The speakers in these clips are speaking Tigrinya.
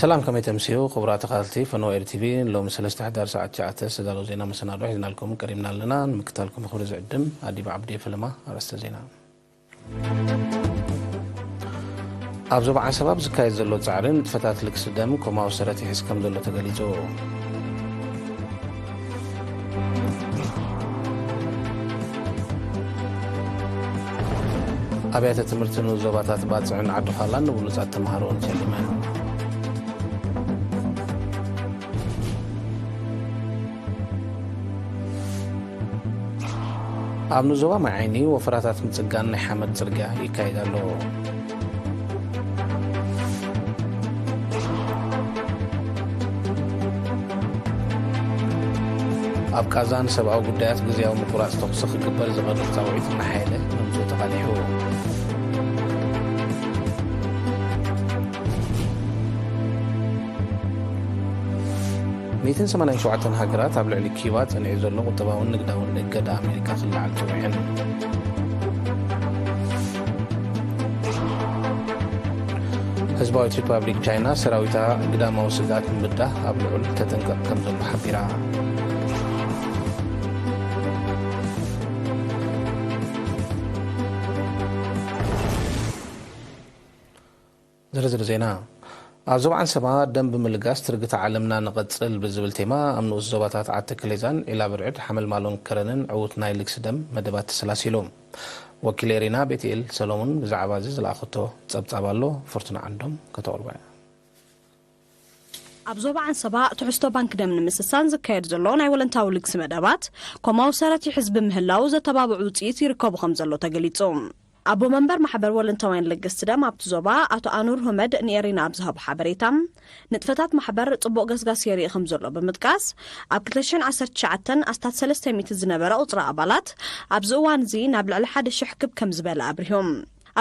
ሰላም፣ ከመይ ተምስዩ ክቡራት ተኸታተልቲ ፈነወ ኤሪ ቲቪ። ሎሚ ሰለስተ ሕዳር ሰዓት ትሽዓተ ዝተዳለወ ዜና መሰናዶ ሒዝናልኩም ቀሪብና ኣለና። ንምክታልኩም ክብሪ ዝዕድም ኣዲብ ዓብዲ። ፈለማ ኣርእስተ ዜና። ኣብ ዞባ ዓንሰባ ኣብ ዝካየድ ዘሎ ጻዕሪ ንጥፈታት ልግሲ ደም ኮማዊ ሰረት ይሕዝ ከም ዘሎ ተገሊጹ። ኣብያተ ትምህርቲ ንኡስ ዞባታት ባጽዕን ዓዲ ዃላን ንብሉጻት ተምሃሮን ሸሊመን። ኣብ ንኡስ ዞባ ማይ ዓይኒ ወፈራታት ምጽጋን ናይ ሓመድ ጽርግያ ይካየድ ኣሎ። ኣብ ቃዛ ንሰብኣዊ ጉዳያት ግዝያዊ ምቁራጽ ተኹሲ ክግበር ዝቐረበ ጻውዒት እናሓየለ ምምጽኡ ተቓሊሑ። ሚእትን ሰማንያን ሸውዓተን ሃገራት ኣብ ልዕሊ ኪዩባ ጸኒዑ ዘሎ ቁጠባውን ንግዳውን እገዳ ኣሜሪካ ክለዓል ጸዊዐን። ህዝባዊት ሪፓብሊክ ቻይና ሰራዊታ ግዳማዊ ስግኣት ንምብዳህ ኣብ ልዑል ተጠንቀቕ ከም ዘሎ ሓቢራ። ዝርዝር ዜና። ኣብ ዞባ ዓንሰባ ደም ብምልጋስ ትርግታ ዓለምና ንቐጽል ብዝብል ቴማ ኣብ ንኡስ ዞባታት ዓዲ ተከሌዛን ዒላ ብርዕድ ሓመልማሎን ከረንን ዕዉት ናይ ልግሲ ደም መደባት ተሰላሲሉ። ወኪል ኤሪና ቤትኤል ሰሎሙን ብዛዕባ እዚ ዝለኣኸቶ ጸብጻብ ኣሎ፣ ፍርቱና ዓንዶም ከተቕርቦ እያ። ኣብ ዞባ ዓንሰባ ትሕዝቶ ባንክ ደም ንምስሳን ዝካየድ ዘሎ ናይ ወለንታዊ ልግሲ መደባት ኮማዊ ሰረት ይሕዝ ብምህላው ዘተባብዑ ውጽኢት ይርከቡ ከም ዘሎ ተገሊጹ። ኣቦ መንበር ማሕበር ወለንታውያን ለገስቲ ደም ኣብቲ ዞባ ኣቶ ኣኑር ሁመድ ንኤሪና ኣብ ዝሃቦ ሓበሬታ፣ ንጥፈታት ማሕበር ጽቡቕ ገስጋስ የርኢ ከም ዘሎ ብምጥቃስ፣ ኣብ ክልተ ሽሕን ዓሰርተ ትሽዓተን ኣስታት ሰለስተ ሚእቲ ዝነበረ ቁጽሪ ኣባላት ኣብዚ እዋን እዚ ናብ ልዕሊ ሓደ ሽሕ ክብ ከም ዝበለ ኣብሪሆም።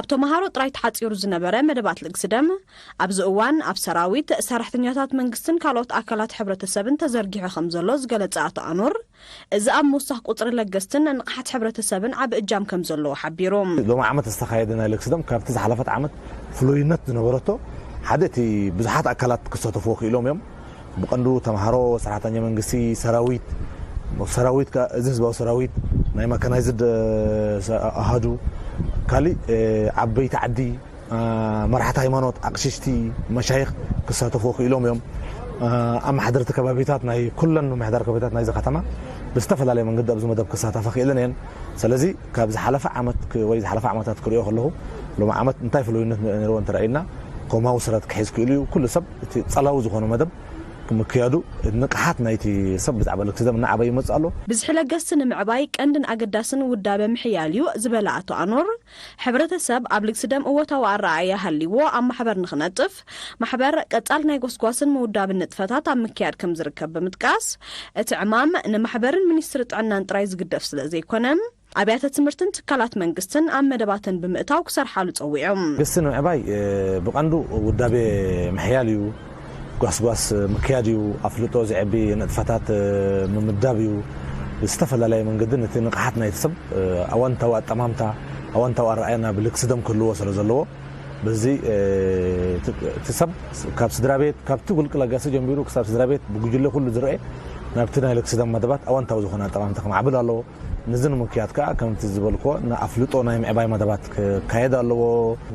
ኣብ ተምሃሮ ጥራይ ተሓጺሩ ዝነበረ መደባት ልግሲ ደም ኣብዚ እዋን ኣብ ሰራዊት፣ ሰራሕተኛታት መንግስትን ካልኦት ኣካላት ሕብረተሰብን ተዘርጊሑ ከም ዘሎ ዝገለጸ ኣቶ ኣኑር፣ እዚ ኣብ ምውሳኽ ቁጽሪ ለገስትን ንቕሓት ሕብረተሰብን ዓቢ እጃም ከም ዘለዎ ሓቢሩ። ሎሚ ዓመት ዝተኻየደ ናይ ልግሲ ደም ካብቲ ዝሓለፈት ዓመት ፍሉይነት ዝነበረቶ ሓደ እቲ ብዙሓት ኣካላት ክሳተፍዎ ክኢሎም እዮም። ብቐንዱ ተምሃሮ፣ ሰራሕተኛ መንግስቲ፣ ሰራዊት፣ ሰራዊት ከ-፣ እዚ ህዝባዊ ሰራዊት፣ ናይ መካናይዝድ፣ እ፣ ሰ-፣ ኣሃዱ፣ ካሊእ፣ እ፣ ዓበይቲ ዓዲ፣ እ፣ መራሕቲ ሃይማኖት፣ ኣቕሽሽቲ፣ መሻይኽ ክሳተፉ ክኢሎም እዮም። እ፣ ኣመሓደርቲ ከባቢታት፣ ናይ ኩለን ምምሕዳር ከባቢታት ናይዚ ከተማ ብዝተፈላለየ መንገዲ ኣብዚ መደብ ክሳተፋ ክኢለን እየን። ስለዚ ካብ ዝሓለፈ ዓመት ክ-፣ ወይ ዝሓለፈ ዓመታት ክሪኦ ከለኹ ሎሚ ዓመት እንታይ ፍሉይነት ነይርዎ እንተረኣይና ኮማዊ ሰረት ክሕዝ ክኢሉ እዩ። ኩሉ ሰብ እቲ ጸላዊ ዝኾነ መደብ ምክያዱ ንቕሓት ናይቲ ሰብ ብዛዕባ ልግሲ ደም እናዓበየ ይመጽእ ኣሎ። ብዝሒ ለገስቲ ንምዕባይ ቀንድን ኣገዳስን ውዳበ ምሕያል እዩ ዝበለ ኣቶ ኣኖር፣ ሕብረተሰብ ኣብ ልግሲ ደም እወታዊ ኣረኣእያ ሃልይዎ ኣብ ማሕበር ንኽነጥፍ፣ ማሕበር ቀጻል ናይ ጎስጓስን ምውዳብን ንጥፈታት ኣብ ምክያድ ከም ዝርከብ ብምጥቃስ፣ እቲ ዕማም ንማሕበርን ሚኒስትሪ ጥዕናን ጥራይ ዝግደፍ ስለ ዘይኮነ፣ ኣብያተ ትምህርትን ትካላት መንግስትን ኣብ መደባተን ብምእታው ክሰርሓሉ ጸዊዖም። ልግሲ ንምዕባይ፣ እ፣ ብቐንዱ ውዳቤ ምሕያል እዩ። ጓስጓስ ምክያድ እዩ። ኣፍልጦ ዘዕቢ ንጥፈታት፣ እ፣ ምምዳብ እዩ። ብዝተፈላለየ መንገዲ ነቲ ንቕሓት ናይቲ ሰብ፣ እ፣ ኣወንታዊ ኣጠማምታ፣ ኣወንታዊ ኣረኣእያ ናብ ልግሲ ደም ክህልዎ ስለ ዘለዎ፣ በዚ፣ እ፣ እቲ፣ እቲ ሰብ ካብ ስድራ ቤት፣ ካብቲ ውልቂ ለጋሲ ጀሚሩ ክሳብ ስድራ ቤት ብጉጅለ ኩሉ ዝረአ ናብቲ ናይ ልግሲ ደም መደባት ኣወንታዊ ዝኾነ ኣጠማምታ ክማዕብል ኣለዎ። ነዚ ንምክያድ ከኣ ከምቲ ዝበልክዎ ንኣፍልጦ ናይ ምዕባይ መደባት ክካየድ ኣለዎ።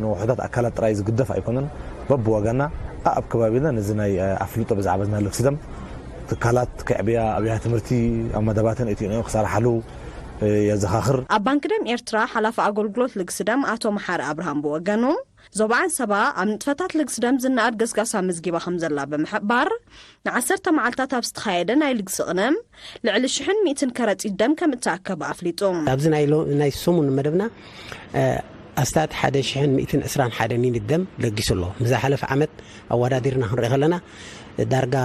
ንውሑዳት ኣካላት ጥራይ ዝግደፍ ኣይኮነን። በብወገና ኣብ ከባቢና ነዚ ናይ ኣፍልጦ ብዛዕባ ናይ ልግሲ ደም ትካላት ክዕብያ፣ ኣብያ ትምህርቲ ኣብ መደባተን እቲንኦ ክሰርሓሉ የዘኻኽር። ኣብ ባንክ ደም ኤርትራ ሓላፊ ኣገልግሎት ልግሲ ደም ኣቶ መሓሪ ኣብርሃም ብወገኑ፣ ዞባ ዓንሰባ ኣብ ንጥፈታት ልግሲ ደም ዝነኣድ ገስጋስ ኣመዝጊባ ከም ዘላ ብምሕባር፣ ንዓሰርተ መዓልታት ኣብ ዝተኻየደ ናይ ልግሲ ቅነ ልዕሊ ሽሕን ሚእትን ከረጺት ደም ከም እተኣከበ ኣፍሊጡ። ኣብዚ ናይ ሎ-፣ ናይ ሰሙን መደብና፣ እ፣ ኣስታት ሓደ ሽሕን ሚእትን ዕስራን ሓደን ዩኒት ደም ለጊሱ ኣሎ። ምስ ዝሓለፈ ዓመት ኣወዳዲርና ክንሪኦ ከለና፣ ዳርጋ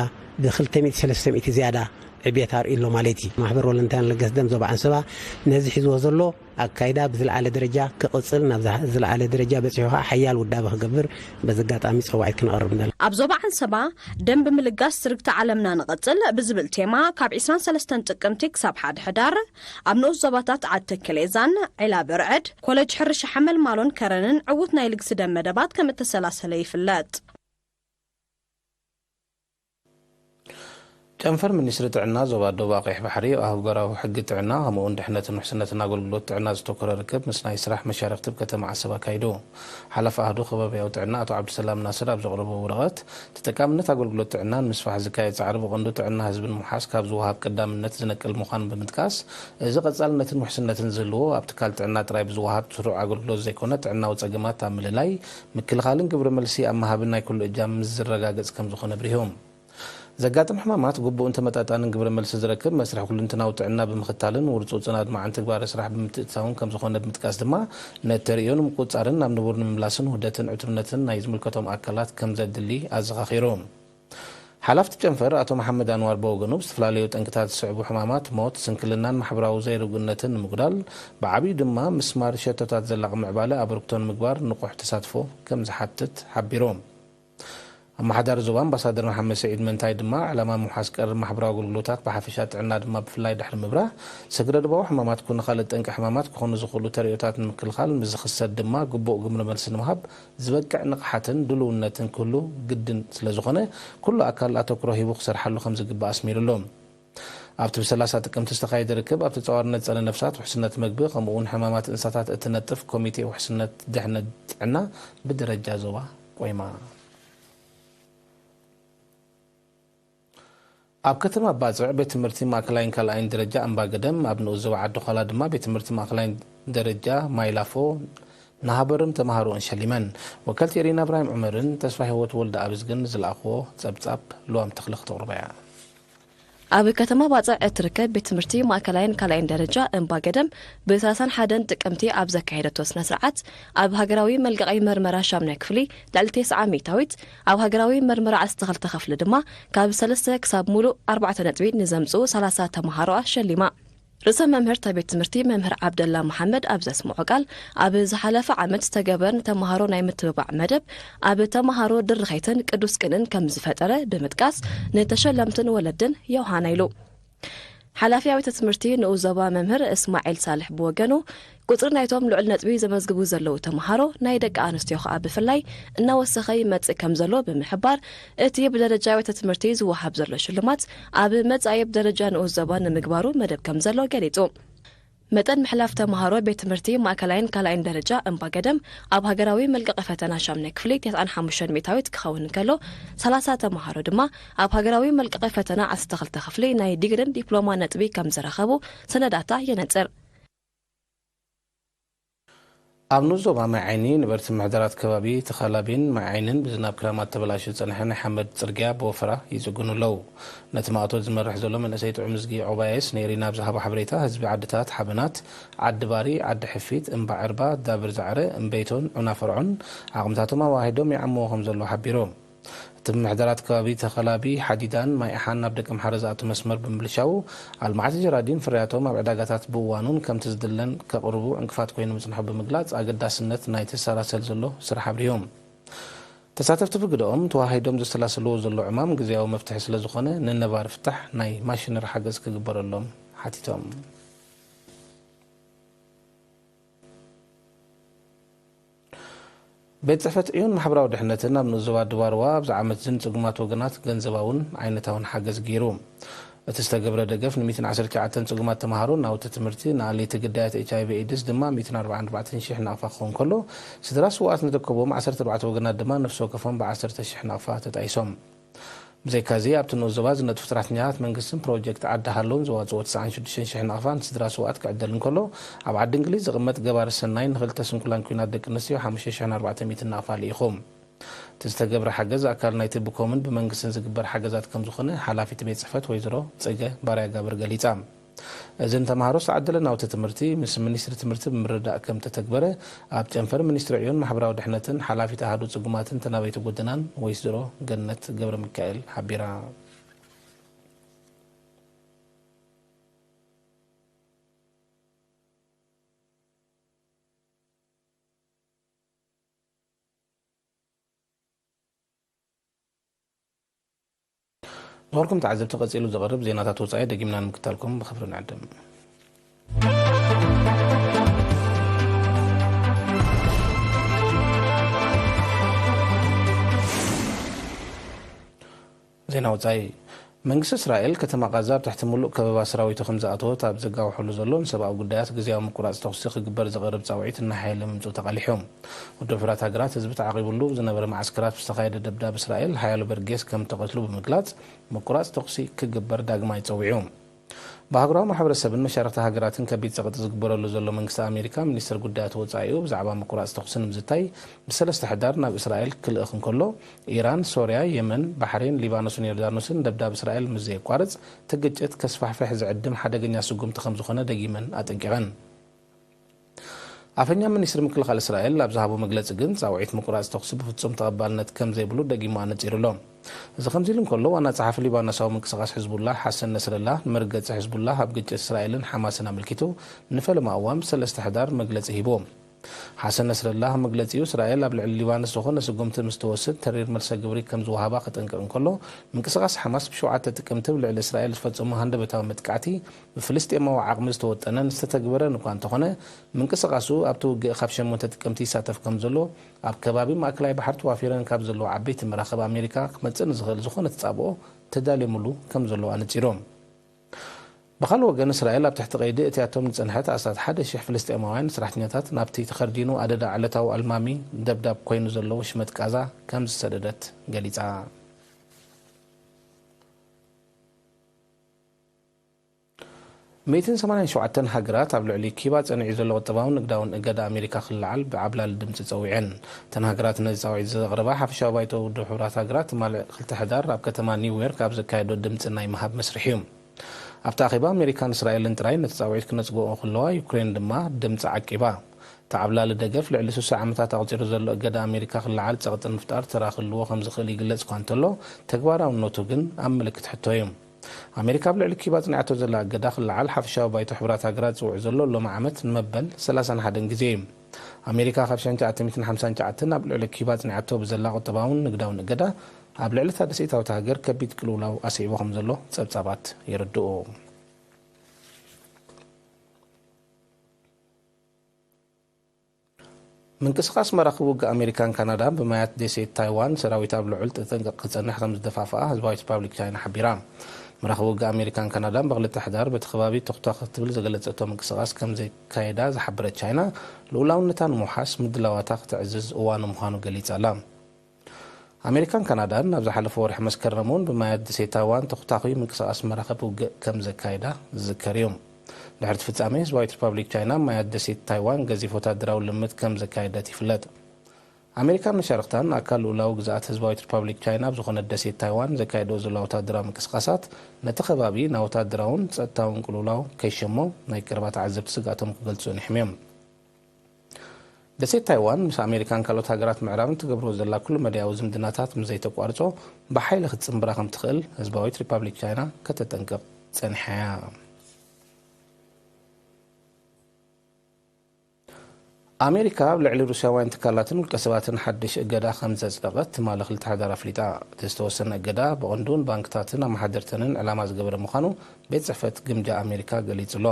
ብክልተ ሚእቲ ሰለስተ ሚእቲ ዝያዳ ዕብየት ኣርእዩ ኣሎ ማለት እዩ። ማሕበር ወለንታውያን ለገስ ደም ዞባ ዓንሰባ ነዚ ሒዝዎ ዘሎ ኣካይዳ ብዝለዓለ ደረጃ ክቕጽል፣ ናብ ዝለዓለ ደረጃ በጺሑ ከኣ ሓያል ውዳበ ክገብር በዚ ኣጋጣሚ ጸዋዒት ክነቕርብ ንደሊ። ኣብ ዞባ ዓንሰባ ደም ብምልጋስ ትርግቲ ዓለምና ንቐጽል ብዝብል ቴማ፣ ካብ ዕስራን ሰለስተን ጥቅምቲ ክሳብ ሓደ ሕዳር ኣብ ንኡስ ዞባታት ዓዲ ተከሌዛን ዒላ ብርዕድ፣ ኮለጅ ሕርሻ ሓመልማሎን ከረንን ዕዉት ናይ ልግሲ ደም መደባት ከም እተሰላሰለ ይፍለጥ። ጨንፈር ሚኒስትሪ ጥዕና ዞባ ደቡብ ኣቕይሕ ባሕሪ፣ ኣህጉራዊ ሕጊ ጥዕና፣ ከምኡ'ውን ድሕነትን ውሕስነትን ኣገልግሎት ጥዕና ዘተኮረ ርክብ ምስ ናይ ስራሕ መሻርኽቲ ኣብ ከተማ ዓሰብ ኣካይዱ። ሓላፊ ኣሃዱ ከባብያዊ ጥዕና ኣቶ ዓብዱሰላም ናስር ኣብ ዘቕረቦ ወረቐት፣ ተጠቃምነት ኣገልግሎት ጥዕና ንምስፋሕ ዝካየድ ጻዕሪ ብቐንዱ ጥዕና ህዝቢ ንምውሓስ ካብ ዝወሃብ ቀዳምነት ዝነቅል ምዃኑ ብምጥቃስ፣ እዚ ቀጻልነትን ውሕስነትን ዝህልዎ ኣብ ትካል ጥዕና ጥራይ ብዝወሃብ ስሩዕ ኣገልግሎት ዘይኮነ፣ ጥዕናዊ ጸገማት ኣብ ምልላይ፣ ምክልኻልን ግብረ መልሲ ኣብ ምሃብን ናይ ኩሉ እጃም ምስ ዝረጋገጽ ከም ዝኾነ ኣብሪሁ። ዘጋጥም ሕማማት ግቡእን ተመጣጣንን ግብረ መልሲ ዝረክብ መስርሕ ኩልንትናዊ ጥዕና ብምኽታልን ውርጹጽን ኣድማዕን ተግባረ ስራሕ ብምትእትታውን ከም ዝኾነ ብምጥቃስ ድማ፣ ነቲ ተርእዮ ንምቁጽጻርን ናብ ንቡር ንምምላስን ውህደትን ዕቱብነትን ናይ ዝምልከቶም ኣካላት ከም ዘድሊ ኣዘኻኺሩ። ሓላፍቲ ጨንፈር ኣቶ መሓመድ ኣንዋር ብወገኑ፣ ብዝተፈላለዩ ጠንቅታት ዝስዕቡ ሕማማት፣ ሞት፣ ስንክልናን ማሕበራዊ ዘይርጉእነትን ንምጉዳል፣ ብዓብዩ ድማ ምስማር ሸቶታት ዘላቒ ምዕባለ ኣበርክቶ ንምግባር ንቑሕ ተሳትፎ ከም ዝሓትት ሓቢሩ። ኣመሓዳሪ ዞባ ኣምባሳደር መሓመድ ስዒድ መንታይ ድማ፣ ዕላማ ምውሓስ ቀረብ ማሕበራዊ ኣገልግሎታት ብሓፈሻ፣ ጥዕና ድማ ብፍላይ ድሕሪ ምብራህ፣ ስግረ ዶባዊ ሕማማት ኩኑ ካልእ ጠንቂ ሕማማት ክኾኑ ዝኽእሉ ተርእዮታት ንምክልኻል፣ ምስ ዝኽሰት ድማ ግቡእ ግብረ መልሲ ንምሃብ ዝበቅዕ ንቕሓትን ድልውነትን ክህሉ ግድን ስለ ዝኾነ፣ ኩሉ ኣካል ኣተኩሮ ሂቡ ክሰርሓሉ ከም ዝግባእ ኣስሚሩሉ። ኣብቲ ብ30 ጥቅምቲ ዝተኻየደ ርክብ፣ ኣብ ተጻዋርነት ጸረ ነፍሳት፣ ውሕስነት መግቢ፣ ከምኡ እውን ሕማማት እንስሳታት እትነጥፍ ኮሚቴ ውሕስነት ድሕነት ጥዕና ብደረጃ ዞባ ቆይማ። ኣብ ከተማ ባጽዕ ቤት ትምህርቲ ማእከላይን ካልኣይን ደረጃ እምባ ገደም፣ ኣብ ንኡስ ዞባ ዓዲ ዃላ ድማ ቤት ትምህርቲ ማእከላይን ደረጃ ማይላፎ ንሃበርም ተማሃሮኣን ሸሊመን። ወከልቲ ኤሪና እብራሂም ዑመርን ተስፋ ህይወት ወልደ ኣብዝግን ዝለኣኽዎ ጸብጻብ ልዋም ተኽለ ክተቕርቦ እያ። ኣብ ከተማ ባጽዕ እትርከብ ቤት ትምህርቲ ማእከላይን ካልኣይን ደረጃ እምባ ገደም ብ31 ጥቅምቲ ኣብ ዘካየደቶ ስነ ስርዓት፣ ኣብ ሃገራዊ መልቀቒ መርመራ ሻምናይ ክፍሊ ልዕሊ ተስዓ ሚእታዊት፣ ኣብ ሃገራዊ መርመራ ዓሰርተ ክልተ ክፍሊ ድማ ካብ ሰለስተ ክሳብ ሙሉእ ኣርባዕተ ነጥቢ ንዘምጽኡ ሰላሳ ተማሃሮኣ ሸሊማ። ርእሰ መምህር እታ ቤት ትምህርቲ መምህር ዓብደላ መሓመድ ኣብ ዘስምዖ ቃል፣ ኣብ ዝሓለፈ ዓመት ዝተገበረ ንተማሃሮ ናይ ምትብባዕ መደብ ኣብ ተማሃሮ ድርኸይትን ቅዱስ ቅንእን ከም ዝፈጠረ ብምጥቃስ፣ ንተሸለምትን ወለድን የውሃና ኢሉ። ሓላፊ ኣብያተ ትምህርቲ ንኡስ ዞባ መምህር እስማዒል ሳልሕ ብወገኑ፣ ቁጽሪ ናይቶም ልዑል ነጥቢ ዘመዝግቡ ዘለዉ ተምሃሮ ናይ ደቂ ኣንስትዮ ከኣ ብፍላይ እናወሰኸ ይመጽእ ከም ዘሎ ብምሕባር፣ እቲ ብደረጃ ኣብያተ ትምህርቲ ዝወሃብ ዘሎ ሽልማት ኣብ መጻኢ ብደረጃ ንኡስ ዞባ ንምግባሩ መደብ ከም ዘሎ ገሊጹ። መጠን ምሕላፍ ተምሃሮ ቤት ትምህርቲ ማእከላይን ካልኣይን ደረጃ እምባ ገደም ኣብ ሃገራዊ መልቀቂ ፈተና ሻምናይ ክፍሊ ተስዓን ሓሙሽተን ሚእታዊት ክኸውን እንከሎ፣ ሰላሳ ተምሃሮ ድማ ኣብ ሃገራዊ መልቀቂ ፈተና ዓሰርተ ክልተ ክፍሊ ናይ ዲግሪን ዲፕሎማ ነጥቢ ከም ዝረኸቡ ሰነዳታ የነጽር። ኣብ ንኡስ ዞባ ማይ ዓይኒ ነበርቲ ምሕደራት ከባቢ ተኸላቢን ማይ ዓይንን ብዝናብ ክራማት ተበላሽዩ ዝጸንሐ ናይ ሓመድ ጽርግያ ብወፈራ ይጽግኑ ኣለዉ። ነቲ ማእቶት ዝመርሕ ዘሎ መንእሰይ ጥዑም እዝጊ ዑባየስ ነይሪ ናብ ዝሃቦ ሓበሬታ፣ ህዝቢ ዓድታት ሓበናት፣ ዓዲ ባሪ፣ ዓዲ ሕፊት፣ እምባ ዕርባ፣ ዳብር ዛዕረ፣ እምበይቶን ዑና ፈርዖን ዓቕምታቶም ኣዋሂዶም ይዓምዎ ከም ዘለዉ ሓቢሩ። እቲ ብምሕደራት ከባቢ ተኸላቢ ሓዲዳን ማይ ኣሓን ናብ ደቀምሓረ ዝኣቱ መስመር ብምብልሻዉ፣ ኣልማዕቲ ጀራዲን ፍርያቶም ኣብ ዕዳጋታት ብእዋኑን ከምቲ ዝድለን ከቕርቡ ዕንቅፋት ኮይኑ ምጽንሑ ብምግላጽ፣ ኣገዳስነት ናይቲ ዝሰላሰል ዘሎ ስራሕ ኣብሪሁ። ተሳተፍቲ ብግደኦም፣ ተዋሂዶም ዘሰላስልዎ ዘሎ ዕማም ግዝያዊ መፍትሒ ስለ ዝኾነ፣ ንነባሪ ፍታሕ ናይ ማሽነሪ ሓገዝ ክግበረሎም ሓቲቶም። ቤት ጽሕፈት ዕዮን ማሕበራዊ ድሕነትን ኣብ ንኡስ ዞባ ድባርዋ ኣብዚ ዓመት እዚ ንጽጉማት ወገናት ገንዘባውን ዓይነታውን ሓገዝ ገይሩ። እቲ ዝተገብረ ደገፍ ን119 ጽጉማት ተምሃሮ ናውቲ ትምህርቲ፣ ንኣልይቲ ግዳያት ኤች ኣይ ቪ ኤድስ ድማ ሚእትን ኣርባዓን ኣርባዕተን ሽሕ ናቕፋ ክኸውን ከሎ፣ ስድራ ስዉኣት ንደከቦም ዓሰርተ ኣርባዕተ ወገናት ድማ ነፍሲ ወከፎም ብ10 ሺሕ ናቕፋ ተጣይሶም። ብዘይካዚ፣ ኣብቲ ንኡስ ዞባ ዝነጥፉ ሰራሕተኛታት መንግስትን ፕሮጀክት ዓዲ ሃሎን ዘዋጽኦ ትስዓን ሽዱሽተን ሽሕ ናቕፋ ንስድራ ስውኣት ክዕደል እንከሎ፣ ኣብ ዓዲ እንግሊዝ ዝቕመጥ ገባሪ ሰናይ ንኽልተ ስንኩላን ኲናት ደቂ ኣንስትዮ ሓሙሽተ ሽሕን ኣርባዕተ ሚእትን ናቕፋ ልኢኹ። እቲ ዝተገብረ ሓገዝ ኣካል ናይቲ ብኮምን ብመንግስትን ዝግበር ሓገዛት ከም ዝኾነ ሓላፊት ቤት ጽሕፈት ወይዘሮ ጽገ ባርያ ጋብር ገሊጻ። እዚ ንተምሃሮ ዝተዓደለ ናውቲ ትምህርቲ፣ ምስ ሚኒስትሪ ትምህርቲ ብምርድዳእ ከም ተተግበረ፣ ኣብ ጨንፈር ሚኒስትሪ ዕዮን ማሕበራዊ ድሕነትን ሓላፊት ኣሃዱ ጽጉማትን ተናበይቲ ጎደናን ወይዘሮ ገነት ገብረ ሚካኤል ሓቢራ። ዝኸበርኩም ተዓዘብቲ፣ ቀጺሉ ዝቐርብ ዜናታት ወጻኢ ደጊምና ንምክታልኩም ብኽብሪ ንዕድም። ዜና ወጻኢ። መንግስቲ እስራኤል ከተማ ቃዛ ኣብ ትሕቲ ምሉእ ከበባ ሰራዊቱ ከም ዝኣተወት ኣብ ዘጋውሐሉ ዘሎ ንሰብኣዊ ጉዳያት ግዝያዊ ምቁራጽ ተኹሲ ክግበር ዝቐርብ ጻውዒት እናሓየለ ምምጽኡ ተቓሊሑ። ውድብ ሕቡራት ሃገራት ህዝቢ ተዓቂቡሉ ዝነበረ መዓስከራት ብዝተኻየደ ደብዳብ እስራኤል ሓያሎ በርጌስ ከም ተቐትሉ ብምግላጽ ምቁራጽ ተኹሲ ክግበር ዳግማይ ጸዊዑ። ብኣህጉራዊ ማሕበረሰብን መሻርኽቲ ሃገራትን ከቢድ ጸቕጢ ዝግበረሉ ዘሎ መንግስቲ ኣሜሪካ፣ ሚኒስትር ጉዳያት ወጻኢኡ ብዛዕባ ምቁራጽ ተኹሲ ንምዝታይ ብሰለስተ ሕዳር ናብ እስራኤል ክልእኽ እንከሎ፣ ኢራን፣ ሶርያ፣ የመን፣ ባሕሬን፣ ሊባኖስን ዮርዳኖስን ደብዳብ እስራኤል ምስ ዘየቋርጽ፣ እቲ ግጭት ከስፋሕፍሕ ዝዕድም ሓደገኛ ስጉምቲ ከም ዝኾነ ደጊመን ኣጠንቂቐን። ኣፈኛ ሚኒስትሪ ምክልኻል እስራኤል ኣብ ዝሃቦ መግለጺ ግን፣ ጻውዒት ምቁራጽ ተኹሲ ብፍጹም ተቐባልነት ከም ዘይብሉ ደጊሙ ኣነጺሩ ኣሎ። እዚ ከምዚ ኢሉ እንከሎ፣ ዋና ጸሓፊ ሊባኖሳዊ ምንቅስቓስ ሕዝቡላህ ሓሰን ነስረላህ፣ ንመርገጺ ሕዝቡላህ ኣብ ግጭት እስራኤልን ሓማስን ኣመልኪቱ ንፈለማ እዋን ብሰለስተ ሕዳር መግለጺ ሂቡ። ሓሰን ነስረላህ ኣብ መግለጺኡ፣ እስራኤል ኣብ ልዕሊ ሊባኖስ ዝኾነ ስጉምቲ ምስ ትወስድ ተሪር መልሰ ግብሪ ከም ዝወሃባ ከጠንቅቕ እንከሎ፣ ምንቅስቓስ ሓማስ ብሸውዓተ ጥቅምቲ ኣብ ልዕሊ እስራኤል ዝፈጸሞ ሃንደበታዊ መጥቃዕቲ ብፍልስጤማዊ ዓቕሚ ዝተወጠነን ዝተተግበረን እኳ እንተኾነ፣ ምንቅስቓሱ ኣብቲ ውግእ ካብ ሸሞንተ ጥቅምቲ ይሳተፍ ከም ዘሎ ኣብ ከባቢ ማእከላይ ባሕሪ ተዋፊረን ካብ ዘለዋ ዓበይቲ መራኽብ ኣሜሪካ ክመጽእ ንዝኽእል ዝኾነ ተጻብኦ ተዳልየምሉ ከም ዘሎ ኣነጺሩ። ብኻልእ ወገን፣ እስራኤል ኣብ ትሕቲ ቀይዲ እትያቶም ዝጸንሐት ኣስታት ሓደ ሽሕ ፍልስጤማውያን ሰራሕተኛታት ናብቲ ተኸርዲኑ ኣደዳ ዕለታዊ ኣልማሚ ደብዳብ ኮይኑ ዘሎ ወሽመጥ ቃዛ ከም ዝሰደደት ገሊጻ። ሚእትን ሰማንያን ሸውዓተን ሃገራት ኣብ ልዕሊ ኪባ ጸኒዑ ዘሎ ቁጠባውን ንግዳውን እገዳ ኣሜሪካ ክለዓል ብዓብላሊ ድምጺ ጸዊዐን። እተን ሃገራት ነዚ ጻውዒት ዘቕረባ ሓፈሻዊ ባይቶ ውድብ ሕቡራት ሃገራት ትማሊ ክልተ ሕዳር ኣብ ከተማ ኒውዮርክ ኣብ ዘካየዶ ድምጺ ናይ ምሃብ መስርሕ እዩ። ኣብቲ ኣኼባ ኣሜሪካን እስራኤልን ጥራይ ነቲ ጻውዒት ክነጽግኦ ከለዋ፣ ዩክሬን ድማ ድምጺ ዓቂባ። እቲ ዓብላሊ ደገፍ ልዕሊ ስሳ ዓመታት ኣቑጺሩ ዘሎ እገዳ ኣሜሪካ ክለዓል ጸቕጢ ንምፍጣር ተራ ክህልዎ ከም ዝኽእል ይግለጽ እኳ እንተሎ፣ ተግባራውነቱ ግን ኣብ ምልክት ሕቶ እዩ። ኣሜሪካ ኣብ ልዕሊ ኪባ ጽኒዓቶ ዘላ እገዳ ክለዓል ሓፈሻዊ ባይቶ ሕቡራት ሃገራት ዝጽውዕ ዘሎ ሎሚ ዓመት ንመበል ሰላሳን ሓደን ግዜ እዩ። ኣሜሪካ ካብ ሽሕን ትሽዓተ ሚእትን ሓምሳን ትሽዓተን ኣብ ልዕሊ ኪባ ጽኒዓቶ ብዘላ ቁጠባውን ንግዳውን እገዳ ኣብ ልዕሊ እታ ደሴታዊት ሃገር ከቢድ ቅልውላው ኣስዒቡ ከም ዘሎ ጸብጻባት የረድኡ። ምንቅስቓስ መራኽብ ውግእ ኣሜሪካን ካናዳን ብማያት ደሴት ታይዋን ሰራዊት ኣብ ልዑል ተጠንቀቕ ክጸንሕ ከም ዝደፋፍኣ ህዝባዊት ሪፓብሊክ ቻይና ሓቢራ። መራኽብ ውግእ ኣሜሪካን ካናዳን ብክልተ ሕዳር በቲ ከባቢ ተኹታኹ ክትብል ዘገለጸቶ ምንቅስቓስ ከም ዘካየዳ ዝሓበረት ቻይና፣ ልኡላውነታ ንምውሓስ ምድላዋታ ክተዕዝዝ እዋኑ ምዃኑ ገሊጻ ኣላ። ኣሜሪካን ካናዳን ኣብ ዝሓለፈ ወርሒ መስከረም እውን ብማያት ደሴት ታይዋን ተኹታኹይ ምንቅስቓስ መራኽብ ውግእ ከም ዘካየዳ ዝዝከር እዩ። ድሕሪ እቲ ፍጻሜ፣ ህዝባዊት ሪፓብሊክ ቻይና ማያት ደሴት ታይዋን ገዚፍ ወታደራዊ ልምምድ ከም ዘካየደት ይፍለጥ። ኣሜሪካን መሻርኽታን ኣካል ልኡላዊ ግዝኣት ህዝባዊት ሪፓብሊክ ቻይና ኣብ ዝኾነት ደሴት ታይዋን ዘካየድኦ ዘለዋ ወታደራዊ ምንቅስቓሳት ነቲ ከባቢ ናብ ወታደራውን ጸጥታውን ቅልውላው ከይሸሞ ናይ ቀረባ ተዓዘብቲ ስግኣቶም ክገልጹ ጸኒሖም እዮም። ደሴት ታይዋን ምስ ኣሜሪካን ካልኦት ሃገራት ምዕራብን ትገብሮ ዘላ ኩሉ መዳያዊ ዝምድናታት ምስ ዘይተቋርጾ ብሓይሊ ክትጽንብራ ከም ትኽእል ህዝባዊት ሪፓብሊክ ቻይና ከተጠንቅቕ ጸኒሓ እያ። ኣሜሪካ ኣብ ልዕሊ ሩስያውያን ትካላትን ውልቀ ሰባትን ሓድሽ እገዳ ከም ዘጽደቐት ትማሊ ክልተ ሓዳር ኣፍሊጣ። እቲ ዝተወሰነ እገዳ ብቐንዱ ንባንክታትን ኣመሓደርተንን ዕላማ ዝገበረ ምዃኑ ቤት ጽሕፈት ግምጃ ኣሜሪካ ገሊጹ ኣሎ።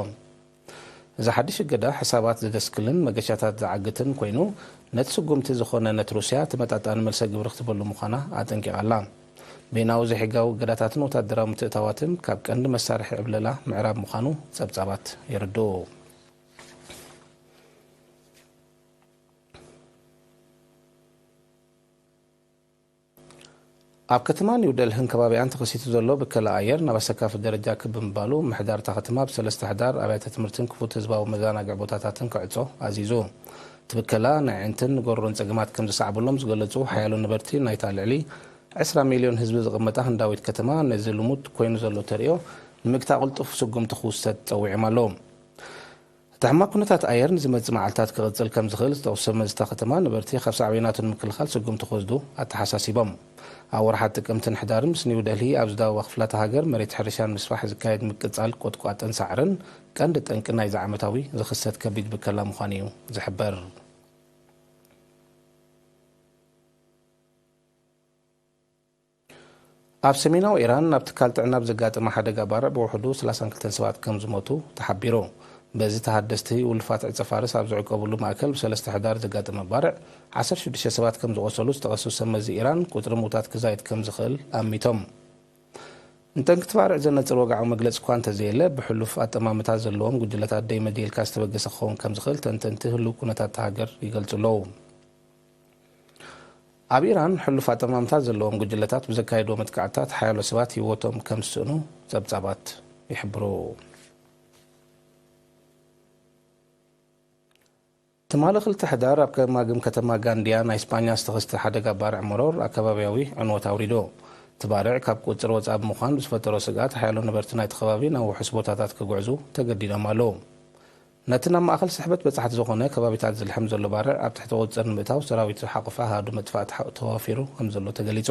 እዚ ሓድሽ እገዳ ሕሳባት ዝደስክልን መገሻታት ዝዓግትን ኮይኑ፣ ነቲ ስጉምቲ ዝኾነነት ሩስያ ተመጣጣኒ መልሰ ግብሪ ክትበሉ ምዃና ኣጠንቂቓ ኣላ። በይናዊ ዘይሕጋዊ እገዳታትን ወታደራዊ ምትእታዋትን ካብ ቀንዲ መሳርሒ ዕብለላ ምዕራብ ምዃኑ ጸብጻባት የረድኡ። ኣብ ከተማ ኒው ደልህን ከባቢኣን ተኸሲቱ ዘሎ ብከላ ኣየር ናብ ኣሰካፊ ደረጃ ክብ ብምባሉ፣ ምሕዳር እታ ከተማ ብሰለስተ ሕዳር ኣብያተ ትምህርትን ክፉት ህዝባዊ መዘናግዒ ቦታታትን ክዕጾ ኣዚዙ። እቲ ብከላ ናይ ኣዒንትን ንጎሮሮን ጸገማት ከም ዘሰዓበሎም ዝገለጹ ሓያሎ ነበርቲ ናይታ ልዕሊ ዕስራ ሚልዮን ህዝቢ ዝቕመጣ ህንዳዊት ከተማ፣ ነዚ ልሙድ ኮይኑ ዘሎ ተርእዮ ንምግታእ ቅልጡፍ ስጉምቲ ክውሰድ ጸዊዖም ኣለዉ። እቲ ሕማቕ ኩነታት ኣየር ንዝመጽእ መዓልታት ክቕጽል ከም ዝኽእል ዝጠቕሱ ሰብ መዚ እታ ከተማ፣ ነበርቲ ካብ ሳዕቤናቱ ንምክልኻል ስጉምቲ ክወስዱ ኣተሓሳሲቦም። ኣብ ወርሓት ጥቅምትን ሕዳርን ምስ ኒው ደልሂ ኣብ ዝዳወባ ክፍላተ ሃገር መሬት ሕርሻ ንምስፋሕ ዝካየድ ምቅጻል ቁጥቋጥን ሳዕርን ቀንዲ ጠንቂ ናይዚ ዓመታዊ ዝኽሰት ከቢድ ብከላ ምዃኑ እዩ ዝሕበር። ኣብ ሰሜናዊ ኢራን፣ ናብ ትካል ጥዕና ብዘጋጠመ ሓደጋ ባርዕ ብውሕዱ ሰላሳን ክልተን ሰባት ከም ዝሞቱ ተሓቢሩ። በዚ፣ ተሃደስቲ ውሉፋት ዕጸ ፋርስ ኣብ ዝዕቀብሉ ማእከል ብሰለስተ ሕዳር ዘጋጠመ ባርዕ፣ ዓሰርተ ሽዱሽተ ሰባት ከም ዝቖሰሉ ዝጠቐሱ ሰብ መዚ ኢራን፣ ቁጽሪ ምዉታት ክዛይድ ከም ዝኽእል ኣሚቶም። ንጠንቂ እቲ ባርዕ ዘነጽር ወግዓዊ መግለጺ እኳ እንተዘየለ፣ ብሕሉፍ ኣጠማምታ ዘለዎም ጉጅለታት ደይመዲ ኢልካ ዝተበገሰ ክኸውን ከም ዝኽእል ተንተንቲ ህሉው ኩነታት እታ ሃገር ይገልጹ ኣለዉ። ኣብ ኢራን፣ ሕሉፍ ኣጠማምታ ዘለዎም ጉጅለታት ብዘካየድዎ መጥቃዕትታት ሓያሎ ሰባት ህይወቶም ከም ዝስእኑ ጸብጻባት ይሕብሩ። ትማሊ ክልተ ሕዳር ኣብ ገማግም ከተማ ጋንድያ ናይ ስጳኛ ዝተኸስተ ሓደጋ ባርዕ መሮር ኣከባቢያዊ ዕንወት ኣውሪዱ። እቲ ባርዕ ካብ ቁጽር ወጻኢ ብምዃን ብዝፈጠሮ ስግኣት ሓያሎ ነበርቲ ናይቲ ከባቢ ናብ ውሑስ ቦታታት ክጉዕዙ ተገዲዶም ኣለዉ። ነቲ ናብ ማእከል ስሕበት በጻሕቲ ዝኾነ ከባቢታት ዝልሕም ዘሎ ባርዕ ኣብ ትሕቲ ቁጽር ንምእታው ሰራዊት ዝሓቖፈ ኣሃዱ መጥፋእቲ ሓ-፣ ተዋፊሩ ከም ዘሎ ተገሊጹ።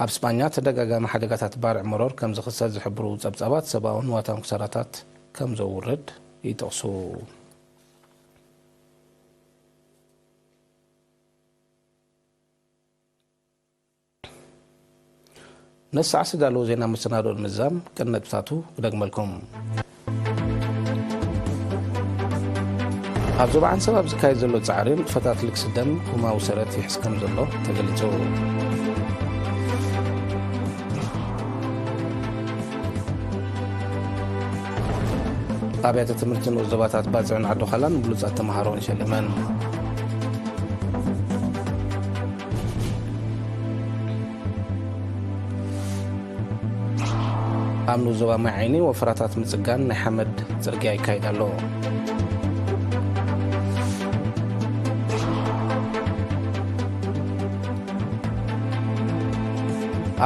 ኣብ ስጳኛ ተደጋጋሚ ሓደጋታት ባርዕ መሮር ከም ዝኽሰት ዝሕብሩ ጸብጻባት ሰብኣውን ንዋታውን ክሳራታት ከም ዘውርድ ይጠቕሱ። ነዚ ሰዓት ዝዳለዉ ዜና መሰናድኦ ንምዝዛም ቀንዲ ነጥብታቱ ክደግመልኩም። ኣብ ዞባ ዓንሰብ ኣብ ዝካየድ ዘሎ ጻዕሪ ንጥፈታት ልግሲ ደም ኩማዊ ሰረት ይሕዝ ከም ዘሎ ተገሊጹ። ኣብያተ ትምህርቲ ንኡስ ዞባታት ባጽዕን ዓዲ ዃላን ብሉጻት ተምሃሮ ሸሊመን። ኣብ ንኡስ ዞባ ማይ ዓይኒ ወፈራታት ምጽጋን ናይ ሓመድ ጽርግያ ይካየድ ኣሎ።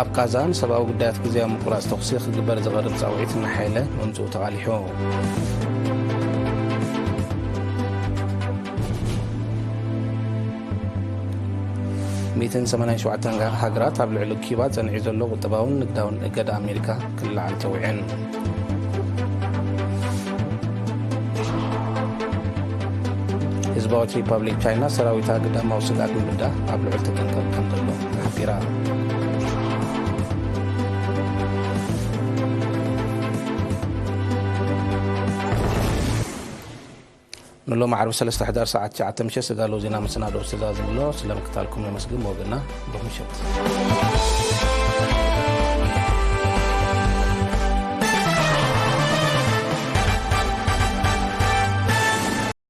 ኣብ ቃዛ ንሰብኣዊ ጉዳያት ግዝያዊ ምቁራጽ ተኹሲ ክግበር ዝቐርብ ጻውዒት እናሓየለ ምምጽኡ ተቓሊሑ። ሚእትን ሰማንያን ሸውዓተን ሃገራት ኣብ ልዕሊ ኪዩባ ጸኒዑ ዘሎ ቁጠባውን ንግዳውን እገዳ ኣሜሪካ ክለዓል ጸዊዐን። ህዝባዊት ሪፓብሊክ ቻይና ሰራዊታ ግዳማዊ ስግኣት ንምብዳህ ኣብ ልዑል ተጠንቀቕ ከም ዘሎ ሓቢራ። ንሎሚ ዓርቢ ሰለስተ ሕዳር ሰዓት ትሽዓተ ምሸት ዝተዳለወ ዜና መሰናድኦ ዝተዛዘመ ኣሎ። ስለ ምክታልኩም ነመስግን። ብወገንና ብሩኽ ምሸት።